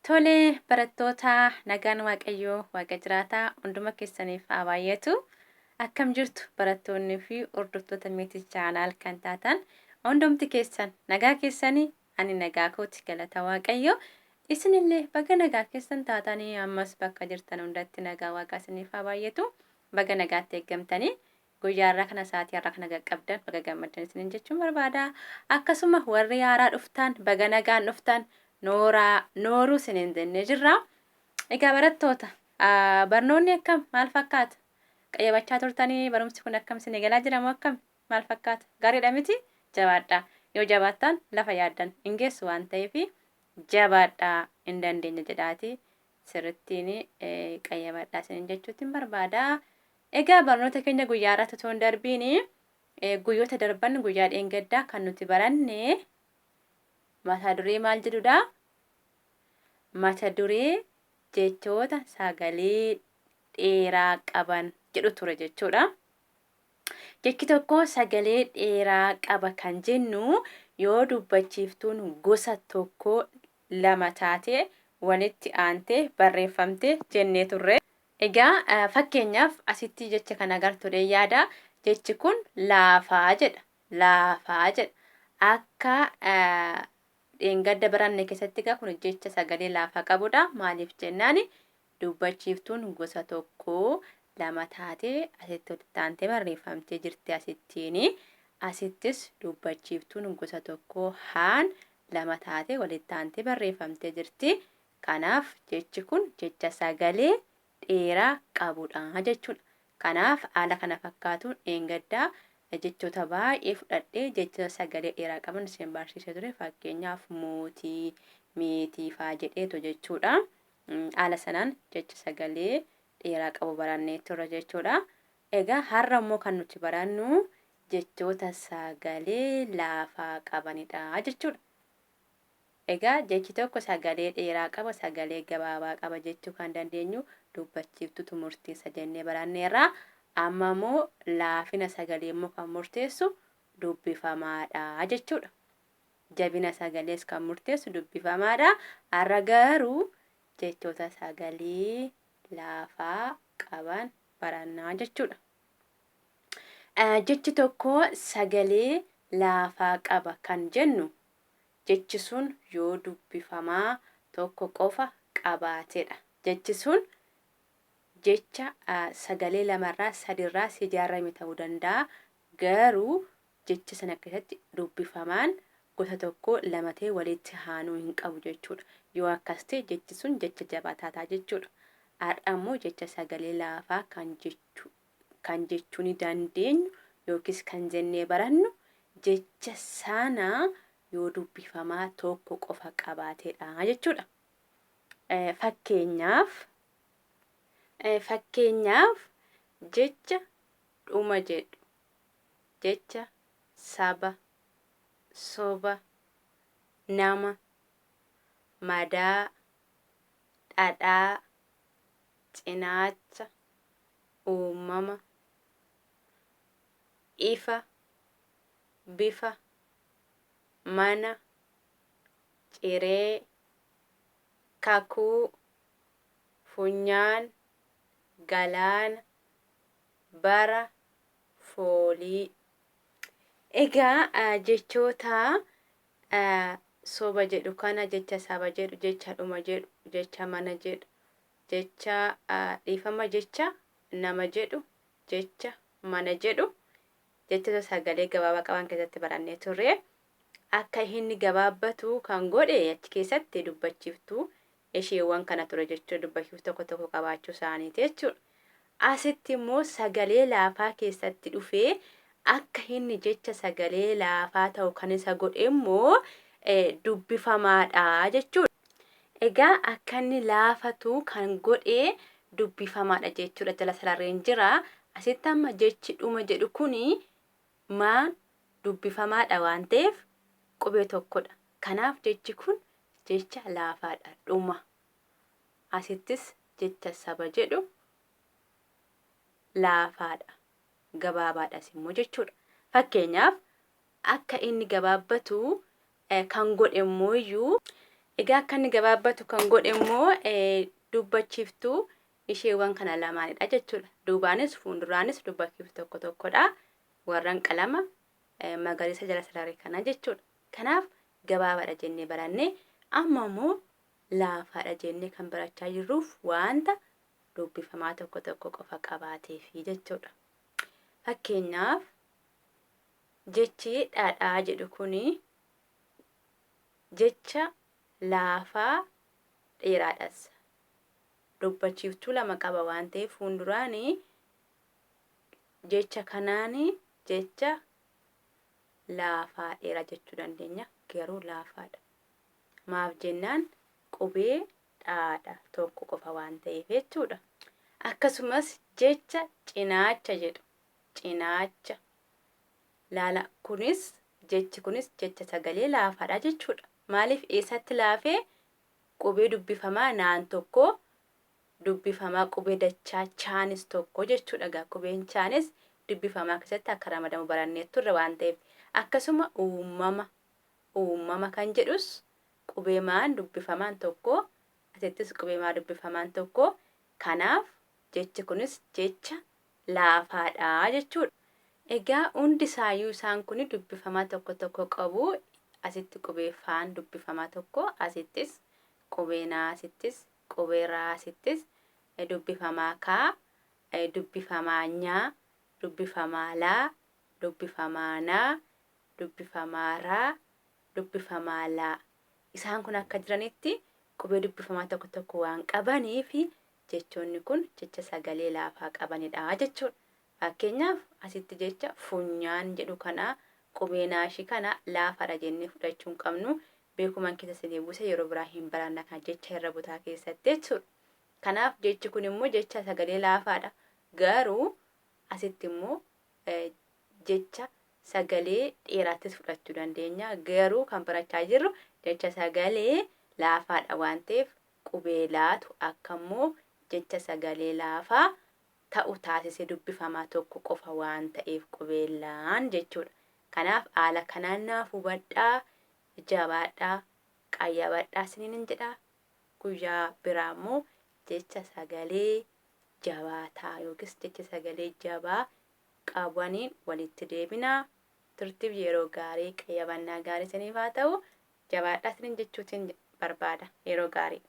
Tole barattoota nagaan Waaqayyoo Waaqa jiraataa hunduma keessaniif haa baay'atu. Akkam jirtu barattoonni fi hordoftoota Meetii Channel kan taatan hundumti keessan nagaa keessanii ani nagaa kooti galata Waaqayyoo. Isinillee baga nagaa keessan taatanii ammas bakka jirtan hundatti nagaa Waaqaa isiniif haa baay'atu. Baga nagaatti eeggamtanii guyyaa har'aa kana sa'aatii har'aa kana qaqqabdan baga gammaddan isiniin jechuun barbaada. Akkasuma warri haaraa dhuftan baga nagaan dhuftan nooraa nooruu isiniin jennee jirra. Egaa barattoota barnoonni akkam maal fakkaata? Qayyabachaa turtanii barumsi kun akkam isinii galaa jira moo akkam maal fakkaata? Gaariidha miti? Jabaadhaa. Yoo jabaattan lafa yaaddan hin geessu waan ta'eef jabaadhaa hin dandeenya jedhaati sirrittiin qayyabadhaa isiniin jechuutiin barbaada. Egaa barnoota keenya guyyaa har'aatti otoo hin darbiin guyyoota darban guyyaa dheengaddaa kan nuti baranne mata duree maal jedhudha? Mata duree jechoota sagalee dheeraa qaban jedhu ture jechuudha. Jechi tokko sagalee dheeraa qaba kan jennu yoo dubbachiiftuun gosa tokko lama taatee walitti aantee barreeffamte jennee turre. Egaa fakkeenyaaf asitti jecha kana agartu jedheen yaada. Jechi kun laafaa jedha. Laafaa jedha. Akka dheengadda baranne keessatti egaa kun jecha sagalee laafaa qabudha. Maaliif jennaan dubbachiiftuun gosa tokko lama taatee asitti walitti aantee barreeffamtee jirti asittiin. Asittis dubbachiiftuun gosa tokko haan lama taatee walitti aantee barreeffamtee jirti. Kanaaf jechi kun jecha sagalee dheeraa qabudha jechuudha. Kanaaf haala kana fakkaatuun dheengaddaa jechoota baay'ee fudhadhee jechoota sagalee dheeraa qaban isin barsiisee ture. Fakkeenyaaf mootii, meetii faa jedheetu jechuudha. Haala sanaan jecha sagalee dheeraa qabu barannee turre jechuudha. Egaa har'a immoo kan nuti barannu jechoota sagalee laafaa qabanidha jechuudha. Egaa jechi tokko sagalee dheeraa qaba, sagalee gabaabaa qaba jechuu kan dandeenyu dubbachiiftutu murteessa jennee baranneerra. Amma immoo laafina sagalee immoo kan murteessu dubbifamaadha jechuudha. Jabina sagalees kan murteessu dubbifamaadha. Har'a garuu jechoota sagalee laafaa qaban barannaa jechuudha. Jechi tokko sagalee laafaa qaba kan jennu jechi sun yoo dubbifamaa tokko qofa qabaatedha. Jechi sun jecha sagalee lamarraa sadirraas ijaarame ta'uu danda'a. Garuu jecha sana keessatti dubbifamaan gosa tokkoo lama ta'e walitti aanuu hin qabu jechuudha. Yoo akkas ta'e jechi sun jecha jabaataa ta'a jechuudha. Har'a immoo jecha sagalee laafaa kan jechu kan jechuu ni dandeenyu yookiis kan jennee barannu jecha sana yoo dubbifamaa tokko qofa qabaatedha jechuudha. Fakkeenyaaf fakkeenyaaf jecha dhuma jedhu, jecha saba, soba, nama, madaa, dhadhaa, cinaacha, uumama, ifa, bifa, mana, ciree, kakuu, funyaan, galaana, bara, foolii. Egaa jechoota soba jedhu kana jecha saba jedhu, jecha dhuma jedhu, jecha mana jedhu, jecha dhiifama jecha nama jedhu, jecha mana jedhu jechoota sagalee gabaabaa qaban keessatti barannee turre. Akka inni gabaabbatu kan godhe achi keessatti dubbachiiftuu isheewwan kana ture jechuudha. Dubbachiiftuu tokko tokko qabaachuu isaaniiti jechuudha. Asitti immoo sagalee laafaa keessatti dhufee akka inni jecha sagalee laafaa ta'u kan isa godhe immoo dubbifamaadha jechuudha. Egaa akka inni laafatu kan godhe dubbifamaadha jechuudha jala sarareen jira. Asitti amma jechi dhuma jedhu kuni maan dubbifamaadha waan ta'eef qubee tokkodha. Kanaaf jechi kun jecha laafaadha dhuma. Asittis jecha saba jedhu laafaadha gabaabaadhas immoo jechuudha. Fakkeenyaaf akka inni gabaabbatu kan godhe immoo iyyuu Egaa akka inni gabaabbatu kan godhe immoo dubbachiiftuu isheewwan kana lamaanidha jechuudha. Duubaanis fuulduraanis dubbachiiftuu tokko tokkodha. Warran qalama magariisa jala sarare kana jechuudha. Kanaaf gabaabaadha jennee baranne amma immoo laafaadha jennee kan barachaa jirruuf wanta dubbifamaa tokko tokko qofa qabaateefi jechuudha. Fakkeenyaaf jechi dhadhaa jedhu kuni jecha laafaa dheeraadhas. Dubbachiiftuu lama qaba waan ta'eef fuulduraan jecha kanaan jecha laafaa dheeraa jechuu dandeenya garuu laafaadha. Maaf jennaan qubee dhaadha tokko qofa waan ta'eef jechuudha. Akkasumas jecha cinaacha jedhu cinaacha laala kunis jechi kunis jecha sagalee laafaadha jechuudha. Maaliif eessatti laafee qubee dubbifamaa naan tokko dubbifamaa qubee dachaa chaanis tokko jechuudha egaa qubeen chaanis dubbifamaa keessatti akka ramadamu barannee turre waan ta'eef akkasuma uumama uumama kan jedhus qubee maan dubbifamaan tokko asittis qubee maa dubbifamaan tokko kanaaf jechi kunis jecha laafaadha jechuudha. Egaa hundi isaayyuu isaan kun dubbifamaa tokko tokko qabu asitti qubee faan dubbifamaa tokko asittis qubee naa asittis qubee raa asittis dubbifamaa kaa dubbifamaa nyaa dubbifamaa laa dubbifamaa naa dubbifamaa raa dubbifamaa laa isaan kun akka jiranitti qubee dubbifamaa tokko tokko waan qabaniif jechoonni kun jecha sagalee laafaa qabanidha jechuudha. Fakkeenyaaf asitti jecha funyaan jedhu kana qubee naashii kana laafaadha jennee fudhachuu hin qabnu. Beekuman keessa isinii buuse yeroo biraa hin baranna kana jecha irra butaa keessatti jechuudha. Kanaaf jechi kun immoo jecha sagalee laafaadha. Garuu asitti immoo jecha sagalee dheeraattis fudhachuu dandeenya. Garuu kan barachaa jirru jecha sagalee laafaadha waan ta'eef qubee laatu akka immoo jecha sagalee laafaa ta'u taasise dubbifamaa tokko qofa waan ta'eef qubeellaan jechuudha. Kanaaf haala kanaan naaf hubadhaa, jabaadhaa, qayyabadhaa isiniin jedha. Guyyaa biraa immoo jecha sagalee jabaataa yookiis jecha sagalee jabaa qabaniin walitti deebina. Turtiif yeroo gaarii qayyabannaa gaarii isiniif haa ta'u. Jabaadhaa isiniin jechuutiin barbaada. Yeroo gaarii.